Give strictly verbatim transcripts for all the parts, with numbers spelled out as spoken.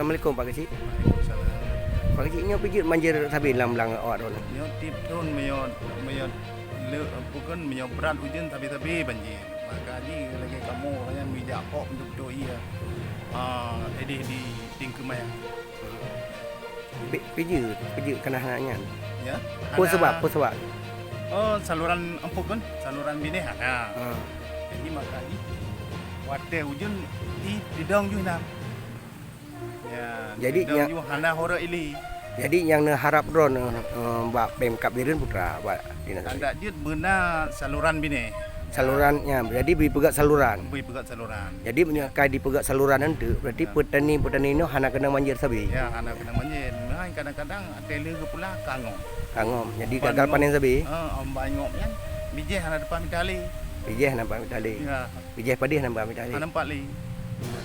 Assalamualaikum Pak Keuchik. Waalaikumsalam. Pak Keuchik, nyoe peue jeuet banjir sabe lam blang awak droeneuh? Nyoe tiep thon meunyoe, meunyoe le, bukan meunyoe brat ujeuen sabe-sabe banjir. Maka jih lagèe kamoe nyan meujak kok beutôi-beutôi iya. Ah, idéh di Tingkeumaya. Pi-, peue jeuet, peue jeuet kana hana nyan? Ya. Peue hana. Sabab, peue sabab? Oh, saluran empuk kan? Saluran binéh hana. Ha. Jadi maka jih watèe ujeuen di, didong jih na. Ya, jadi dong nya-, jih hana horeuh ili. Jadi nyang neuharap droeneuh, eh, bak Pemkab Bireuen Putra, bak dinas. Handak jeuet beuna saluran binéh. Saluran nyan, jadi bri peugöt saluran. Bri peugöt saluran. Jadi meunyoe ka dipeugöt saluran nyan teuk, berarti petani-petani nyoe hana keunong banjir sabe. Ya, hana keunong banjir. Meuhan kadang-kadang ateuh lheueh geupula ka ngom. Ka ngom. Jadi gagal panen sabe. Ha, ban ngom nyan, bijéh hana teumpat mita lé. Bijéh hana teumpat mita lé. Ya. Bijéh padé hana teumpat mita lé. Hana teumpat lé.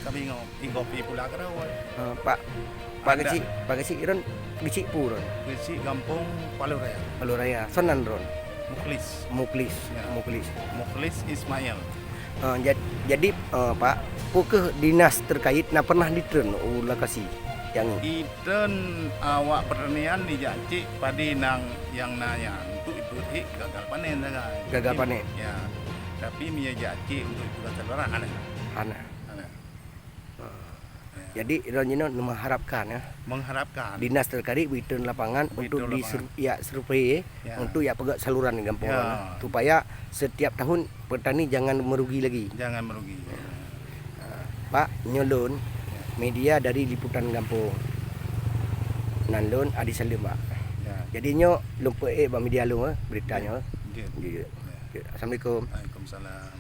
Sabe ngom. Inggob pi pula keudroe. Ha, Pak, Pak Keuchik, Pak Keuchik droen, Keuchik peue droen? Keuchik gampông Paloh Raya. Paloh Raya. Soe nan droen? Mukhlis. Mukhlis. Ya. Mukhlis. Mukhlis Ismail. Ha, jad-, jadi, eh, Pak, peu kheueh dinas terkait na pernah ditreun u lokasi nyang nyoe? Itreun awak pertanian dijak cék padé nang nyang na nyan untuk ipeuék gagal panen sagai. Gagal panen. Ya. Tapi meunyoe jak cék untuk ipeuék saluran hana. Hana. Hana. Ha. Ya. Jadi, droen jinoe mengharapkan, ya. Mengharapkan. Dinas terkait bri turun lapangan untuk di lapangan. Ser-, ya, survei, ya, untuk ya peugöt saluran di gampông. Ya. Supaya setiap tahun petani jangan merugi lagi. Jangan merugi. Ha. Pak, nyoe lôn, ya, media dari Liputan Gampông. Nan lôn Adi Salim, Pak. Ya. Jadi nyoe lôn peuék bak media lôn, eh, berita nyoe. Ya. Ya. Ya. Assalamualaikum. Waalaikumsalam.